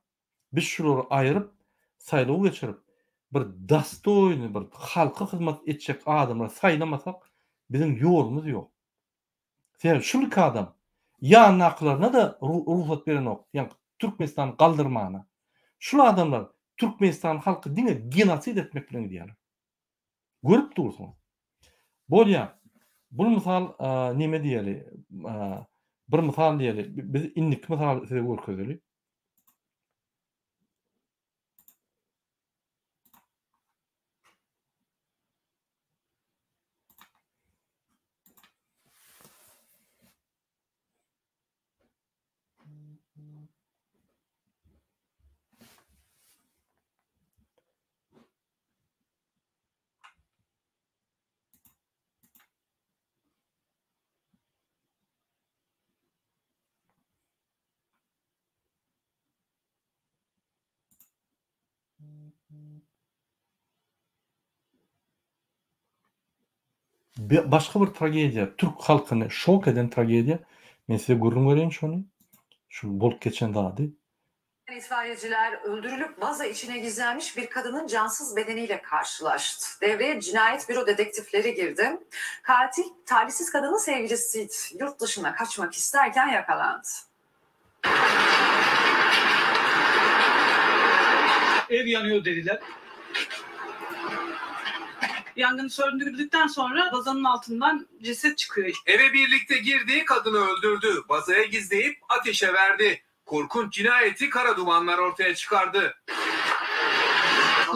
S1: biz şulary aýyryp, saýlaw geçirip, bir dostoýny, bir halka hyzmat etjek adamlary saýlamasak, biziň ýolumyz ýok. Sebäbi şul iki adam ýanyndakylaryna-da rugsat berenok, ýagny Türkmenistany galdyrmana. Şul adamlar Türkmenistan halky diňe genosid etmek bilen gidýärler. Görüp dursuňyz. Bolýa. Bul mysal neme diýeli? Bir mysal diýeli. Biz indiki mysaly size görkezeli. Başga bir tragediýa, türk halkyny şok eden tragediýa. Men size gürrüň bereýin şony. Şu bolup geçen zady.
S10: İtfaiyeciler öldürülüp vaza içine gizlenmiş bir kadının cansız bedeniyle karşılaştı. Devreye cinayet büro dedektifleri girdi. Katil talihsiz kadının sevgilisiydi. Yurt dışına kaçmak isterken yakalandı.
S6: Ev yanıyor dediler.
S11: Yangın söndürüldükten sonra bazanın altından ceset çıkıyor.
S6: Eve birlikte girdiği kadını öldürdü. Bazaya gizleyip ateşe verdi. Korkunç cinayeti kara dumanlar ortaya çıkardı.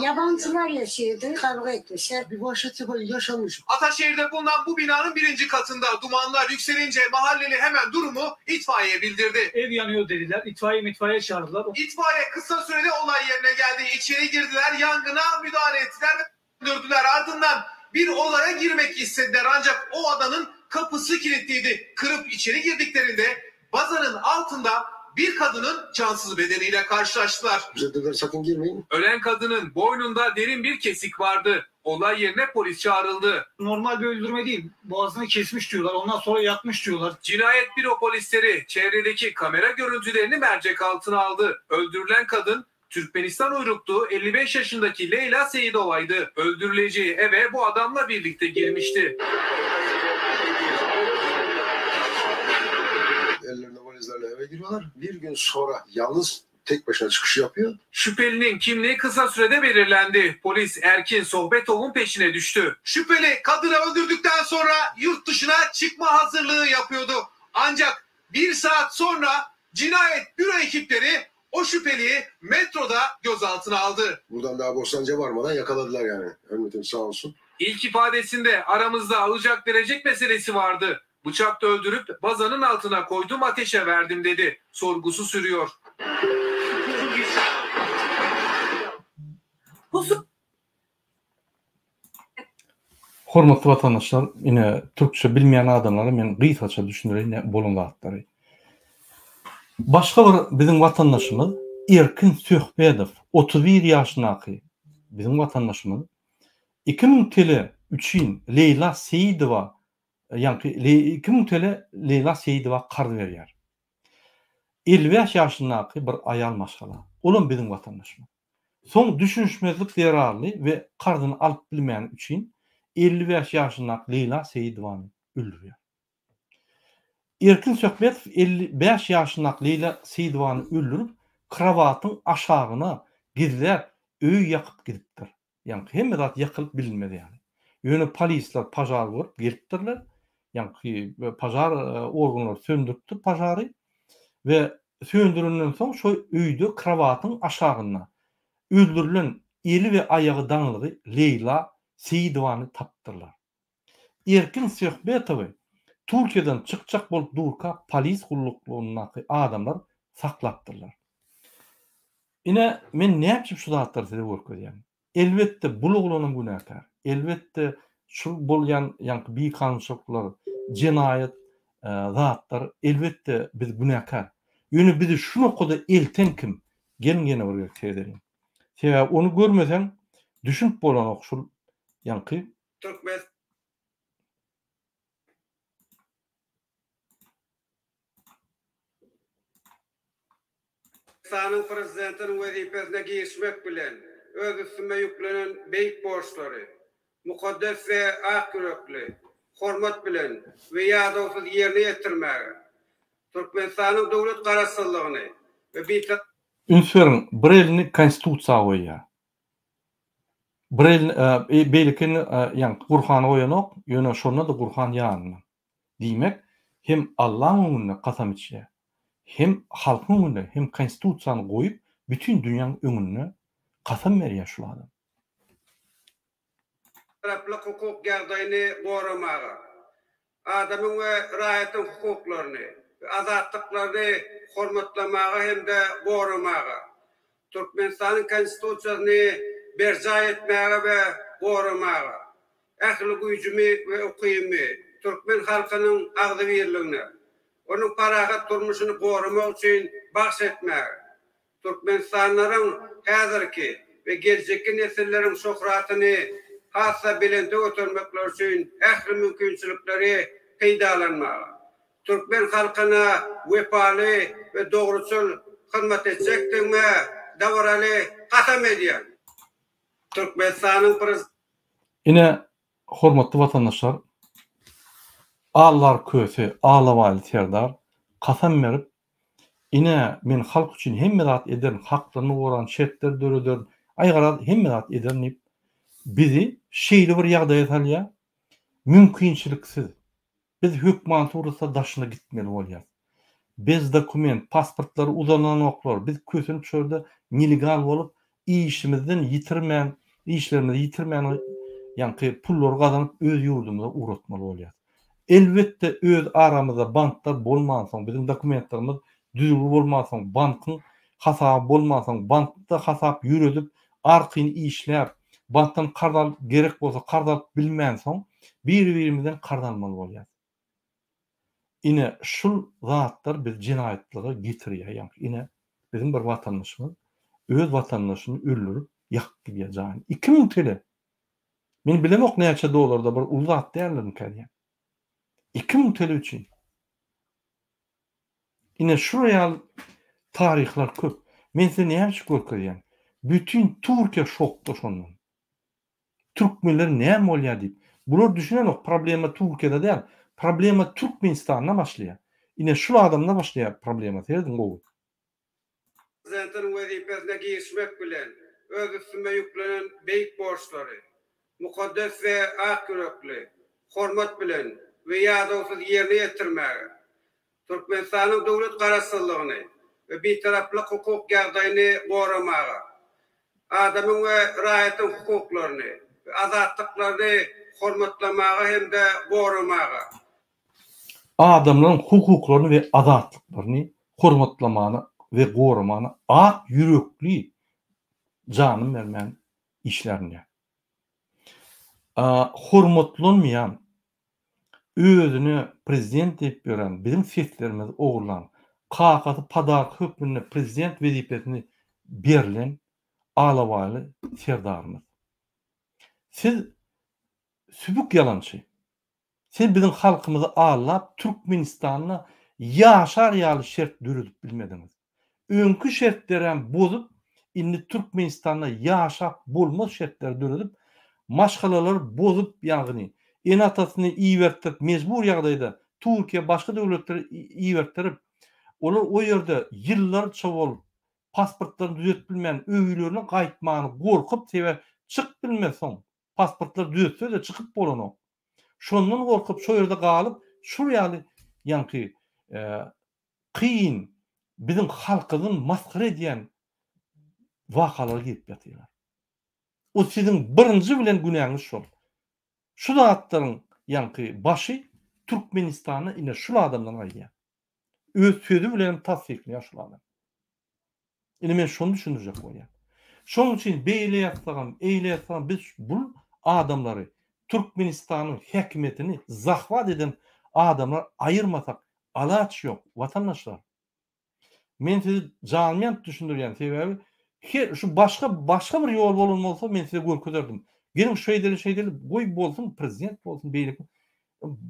S12: Yabancılar yaşıyordu, kavga etmişler.
S5: Bir vahşet yaşanmış.
S6: Ataşehir'de bulunan bu binanın birinci katında dumanlar yükselince mahalleli hemen durumu itfaiye bildirdi. Ev yanıyor dediler. İtfaiye mitfaiye çağırdılar. İtfaiye kısa sürede olay yerine geldi. İçeri girdiler, yangına müdahale ettiler ve söndürdüler. Ardından bir odaya girmek istediler ancak o odanın kapısı kilitliydi. Kırıp içeri girdiklerinde bazanın altında bir kadının cansız bedeniyle karşılaştılar.
S5: Bize dediler sakın girmeyin.
S6: Ölen kadının boynunda derin bir kesik vardı. Olay yerine polis çağrıldı.
S13: Normal bir öldürme değil. Boğazını kesmiş diyorlar. Ondan sonra yakmış diyorlar.
S6: Cinayet büro polisleri çevredeki kamera görüntülerini mercek altına aldı. Öldürülen kadın Türkmenistan uyruklu 55 yaşındaki Leyla Seyidova'ydı. Öldürüleceği eve bu adamla birlikte girmişti.
S5: Ellerinde valizlerle eve giriyorlar. Bir gün sonra yalnız tek başına çıkış yapıyor.
S6: Şüphelinin kimliği kısa sürede belirlendi. Polis Erkin Sohbetov'un peşine düştü. Şüpheli kadını öldürdükten sonra yurt dışına çıkma hazırlığı yapıyordu. Ancak bir saat sonra cinayet büro ekipleri o şüpheliyi metroda gözaltına aldı.
S5: Buradan daha Bostancı'ya varmadan yakaladılar yani. Emniyetim sağ olsun.
S6: İlk ifadesinde aramızda alacak verecek meselesi vardı. Bıçakla öldürüp bazanın altına koydum ateşe verdim dedi. Sorgusu sürüyor.
S1: Hormatly watandaşlar, ine türkçe bilmeýän adamlara men gysgaça düşündireýin ne bolan zatlary. Başga bir biziň watandaşymyz Erkin Söhbedow, 31 ýaşyndaky biziň watandaşymyz 2000 TL üçin Leýla Seýidowa, ýaňky 2000 TL Leýla Seýidowa karz berýär. 55 ýaşyndaky bir aýal maşgala. Olam biziň watandaşymyz. Soň düşünişmezlik zerarly we karzyny alyp bilmäni üçin 55 ýaşyndaky Leýla Seýidowany öldürýär. Erkin Söhbetow 55 ýaşyndaky Leýla Seýidowany öldürip, krowatyň aşagyna gizläp, öýi ýakyp gidipdir. Ýaňky hemme zat ýakylyp bilinmez ýaly. Ýöne polisler pažar görüp gelipdirler. Ýaňky pažar organlary söndüripdir pažary we söndürenden soň şo öýde krowatyň aşagynda öldürilen eli we aýagy daňlygy Leýla Seýidowany tapypdyrlar. Erkin Söhbetowy Türkiýeden çykjak bolup durka polis gulluklygyndaky adamlar saklapdyrlar. Ine, men näme üçin şu zatlary size görkezýän. Elbetde, bul oglanam günäkär. Elbetde, şu bolýan ýaňky bikanunçylyklar, jenaýat zatlar, elbetde, biz günäkär. Ýöne bizi şu nokada elten kim? Geliň ýene bir gezek seredeliň. Sebäbi ony görmeseň, düşünip bolanok şul ýaňky.
S2: Türkmenistanyň Prezidentiniň wezipesine girişmek bilen, öz üstüme ýüklenen beýik borçlary mukaddes we ak ýürekli, hormat bilen we ýadawsyz ýerine ýetirmäge, Türkmenistanyň döwlet Garaşsyzlygyny we Bitarap.
S1: Üns beriň, bir elini Konstitusiýa goýýar. Bir elini, beýleki elini ýaňky Gurhana goýanok, ýöne şonda-da Gurhan ýanynda. Diýmek, hem Allaň öňünde kasam içýär, hem halkyň öňünde, hem Konstitusiýany goýup, bütin dünýäň öňünde kasam berýär şul adam.
S2: Taraplyk hukuk ýagdaýyny goramaga, adamyň we raýatyň hukuklaryny we azatlyklaryny hormatlamaga hem-de goramaga, Türkmenistanyň Konstitusiýasyny berjaý etmäge we goramaga, ähli güýjümi we ukybymy türkmen halkynyň agzybirligine, onuň parahat durmuşyny goramak üçin bagyş etmäge, türkmenistanlylaryň häzirki we geljekki nesilleriň şöhratyny has-da belente götermekleri üçin ähli mümkinçilikleri peýdalanmaga, türkmen halkyna wepaly we dogruçyl hyzmat etjekdigime dabaraly kasam edýän. Türkmenistanyň Prez.
S1: Ine, hormatly watandaşlar, Allar Köse, Alabaýly serdar kasam berip, ine, men halk üçin hemme zat ederin, haklaryny goran, şertleri dörederin, aý garaz, hemme zat ederin diýip, bizi şeýle bir ýagdaýa salýar, mümkinçiliksiz, Biz hökman suratda daşyna gitmeli bolýas. Bez dokument, pasportlary uzalanoklar, biz kösenip şu ýerde nelegal bolup işimizden ýitirmän, işlerimizi ýitirmän ýaňky pullary gazanyp öz ýurdumyza ugratmaly bolýas. Elbetde öz aramyzda banklar bolmansoň, biziň dokumentlerimiz düzüwli bolmansoň, bankyň hasaby bolmansoň, bankda hasap ýöredip arkaýyn işläp, bankdan karz alyp gerek bolsa karz alyp bilmänsoň, biri-birimizden karz almaly bolýas. Ine, şul zatlar bizi jenaýatlyga getirýär. Ýagny, ine, biziň bir watandaşymyz öz watandaşyny öldürip, ýakyp gidýär jaýyny. 2000 TL. Men bilemok näçe dollarda bir uly zat däldirmikä diýýän. 2000 TL üçin. Ine şular ýaly taryhlar köp. Men size näme üçin görkezýän? Bütin Türkiýe şokda şondan. Türkmenler näme bolýar diýip. Bular düşünenok problema Türkiýede däl. Problema Türkmenistanda başlaýar. Ine şul adamda başlaýar problema serediň gowy.
S2: Prezidentiniň wezipesine girişmek bilen, öz üstüme ýüklenen beýik borçlary mukaddes we ak ýürekli, hormat bilen we ýadawsyz ýerine ýetirmäge, Türkmenistanyň döwlet Garaşsyzlygyny we Bitaraplyk hukuk ýagdaýyny goramaga, adamyň we raýatyň hukuklaryny we azatlyklaryny hormatlamaga hem-de goramaga,
S1: Adamlaryň hukuklaryny we azatlyklaryny hormatlamana we goramana ak ýürekli janyn bermän işlärinde. Hormatlanmaýan, özüne prezident diýip ýören, biziň seslerimizi ogurlan, kakasy podarka hökmünde prezident wezipesini berlen alabaýly serdarymyz. Siz sübük ýalançy. Siz biziň halkymyzy aldap Türkmenistanda Ýaşar ýaly şert döredip bilmediňiz. Öňki şertlerem bozup, indi Türkmenistanda ýaşap bolmaz şertleri döredip, maşgalalary bozup, ýagny ene-atasyny ibertdirip mejbur ýagdaýda Türkiýä başga döwletlere ibertdirip, olar o ýerde ýyllarça bolup pasportlaryny düzetip bilmän öýlerine gaýtmany gorkup sebäbi çykyp bilmez soň pasportlary düzetse-de çykyp bolanok. Şondan gorkup şo ýerde galyp şul ýaly ýaňky kyn biziň halkyzyň masgara edýän wakalara girip ýatyrlar. O siziň birinji bilen günäňiz şol. Şu zatlaryň ýaňky başy Türkmenistanda ine şul adamdan gaýdýar. Öz sözi bilen tassyklaýar şul adam. Ine men şony düşündirjek bolýan. Şonuň üçin beýle ýatsagam, eýle ýatsagam biz bul adamlary Türkmenistanyň häkimiýetini zahwat eden adamlar aýyrmasak alaç ýok watandaşlar. Men sizi janymy ýanyp düşündirýän sebäbi her şu başga başga bir ýol bolan bolsa men size görkezerdim. Geliň şeýdeli şeýdeli goý bolsun prezident bolsun beýleki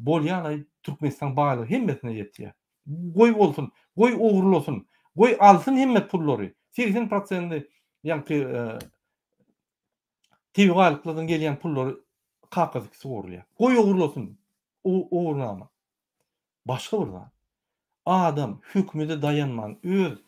S1: bolýanaý Türkmenistan baýlygy hemmesine ýetýär. Goý bolsun, goý ogurlasyn, goý alsyn hemme pullary. 80 prosendi ýaňky tebigy baýlyklardan gelýän pullary kakasy ikisi ogurlaýar. Goý ogurlasyn, ogurlama. Başga bir zat. Adam hökümete daýanman öz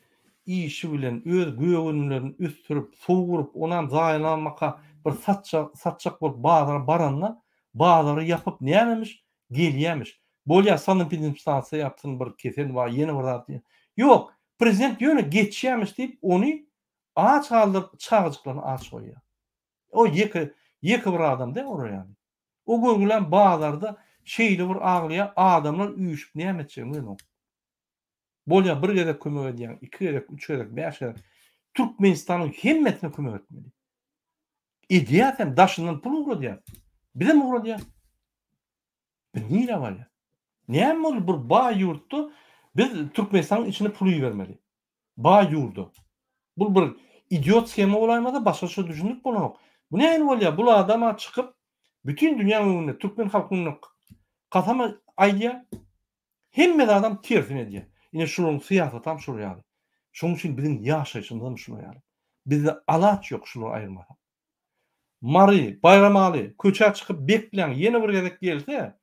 S1: işi bilen öz gök önümlerini ösdürip, sowuryp, onam zaýalamaka bir satjak, satjak bolup bazara baranda bazary ýapyp nämemiş gelýämiş. Bolýa sanepidemstansiýa ýapsyn bir kesel bar ýene bir zat diýen. Ýok, prezident ýöne geçýämiş diýip ony aç galdyryp çagajyklaryny aç goýýar. O ýeke ýeke bir adam däl olar ýaly. O görgülem bazarda şeýle bir aglaýar adamlar üýşüp näme etjegini bilenok. Bolýa bir gezek kömek edýäň, iki gezek, üç gezek, bäş gezek. Türkmenistanyň hemmesine kömek etmeli. Edýäs hem daşyndan pul ugradýas. Bizem ugradýas. Biz nirä barýas? Näme boldy bir baý ýurtda biz Türkmenistanyň içine pul ibermeli. Baý ýurda. Bul bir idiot shema bolaýmasa başgaça düşündirip bolanok. Bu nähili bolýar? Bul adama çykyp bütin dünýäň öňünde türkmen halkynyň öňünde kasam aýdýar. Hemme zadam tersine edýär. Ine şularyň syýasatam şular ýaly. Şonuň üçin biziň ýaşaýşymyzam şular ýaly. Bizde alaç ýok şulary aýyrmasak. Mary, Baýramaly köçä çykyp bekläň ýene bir gezek gelse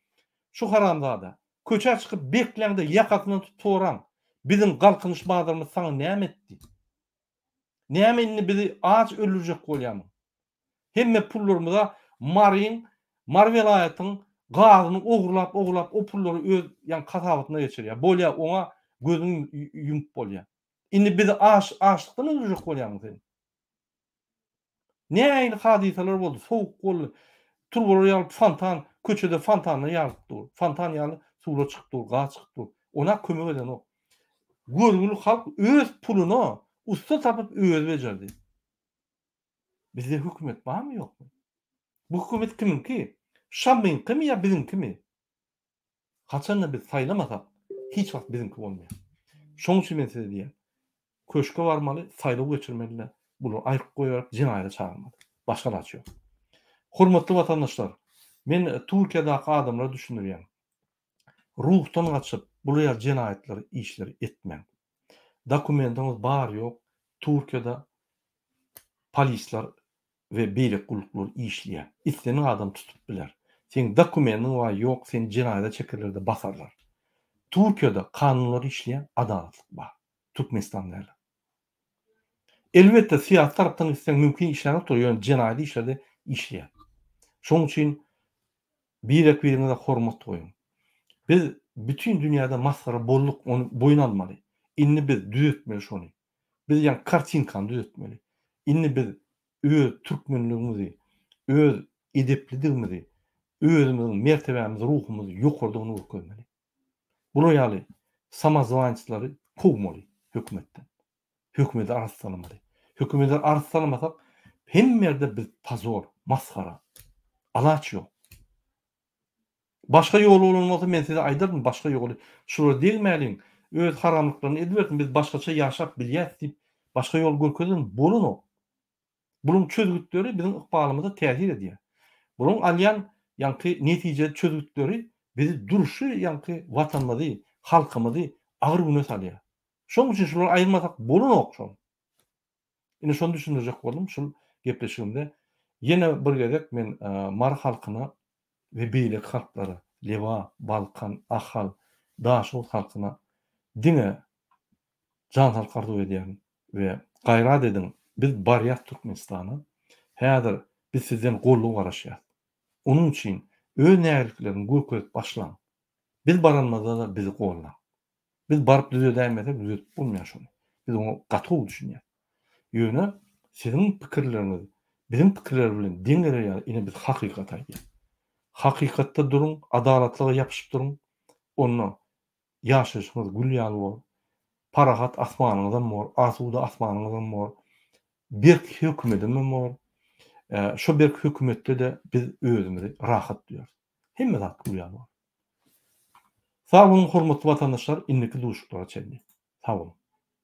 S1: şu haramzada köçä çykyp bekläňde ýakasyndan tutup soraň biziň galkynyş bazarymyz saňa näme etdi? Näme indi bizi aç öldürjek bolýamyň? Hemme pullarymyza Maryň, Mary welaýatyň gazyny ogurlap ogurlap o pullary öz ýaňky hasabatyna geçirýär. Bolýa oňa gözüňi ýumup bolýa. Indi bizi aç açlykdan öldürjek bolýamyň sen? Nähili hadysalar boldy, sowuk boldy. Turbalar ýalyp fontan, köçede fontanlar ýarylyp dur. Fontan ýaly suwlar çykyp dur, gaz çykyp dur. Ona kömek edenok. Görgüli halk öz puluna ussa tapyp özi bejerdi. Bizde hökümet barmy ýokmy? Bu hökümet kimiňki? Şamyňkymy ýa biziňkimi? Haçanda biz saýlamasak, hiç wagt biziňki bolmaýar. Şonuň üçin men size diýýän, köşge barmaly, saýlaw geçirmeli-de, bulary aýryp goýaryp, jenaýata çagyrmaly. Başga alaç ýok. Hormatly watandaşlar, men Türkiýedäki adamlara düşündirýän. Ruhdan gaçyp, bular ýaly jenaýatlary, işleri etmäň. Dokumentiňiz bar ýok, Türkiýede polisler we beýleki gulluklar işleýär. Islendik adam tutup biler. Seň dokumentiň bar ýok seni jenaýata çekerlerde basarlar. Türkiýede kanunlar işleýär, adalatlyk bar. Türkmenistan däl. Elbetde syýasy tarapdan gitseň mümkin işlänokdyr, ýöne jenaýat işlerde işleýär. Şonuň üçin birek-biriňize hormat goýuň. Biz bütin dünýäde masgara bolduk, ony boýun almaly. Indi biz düzetmeli şony. Biz ýaňky kartinkany düzetmeli. Indi biz öz türkmenligimizi, öz edeplidigimizi, özümiziň mertebämiz, ruhumyz ýokardygyny görkezmeli. Bular ýaly samozwançlary kowmaly hökümetden. Hökümeti arassalamaly. Hökümeti arassalamasak hemme ýerde biz pozor, masgara. Alaç ýok. Başga ýoly bolan bolsa men size aýdardym başga ýoly. Şulara degmäliň, öz haramlyklaryny edibersin biz başgaça ýaşap bilýäs diýip başga ýol görkezdim bolanok. Bularyň çözgütleri biziň ykbalymyza täsir edýär. Bularyň alýan ýaňky netijeli çözgütleri bizi durşy ýaňky watanymyzy, halkymyzy. agyr güne salýar. Şonuň üçin şulary aýyrmasak bolanok şol. Ine şony düşündirjek boldum şul gepleşigimde. Ýene bir gezek men Mary halkyna we beýleki halklara, Lebap, Balkan, Ahal, Daşoguz halkyna diňe jan saglyk arzuw edýärin we gaýrat ediň biz barýas Türkmenistana. Häzir biz sizden goldaw garaşýas. Onuň üçin öz nägilikleriňi görkezip başlaň. Biz baranymyzda-da bizi gollaň. Biz baryp düzedäýmesek düzedip bolmaýar şony. Biz oňa gaty gowy düşünýäs. Ýöne siziň pikirleriňiz biziň pikirler bilen deň geler ýaly ine biz hakykaty aýdýas. Hakykatda duruň, adalatlyga ýapyşyp duruň. Onda ýaşaýşyňyz gül ýaly bor. Parahat asmanyňyzam bor, asuda asmanyňyzam bor. Berk hökümedemem bor. Şo berk hökümetde-de biz özümizi rahat duýarys. Hemme zat gül ýaly bor. Sag boluň hormatly watandaşlar indiki duşuşyklara çenli. Sag boluň.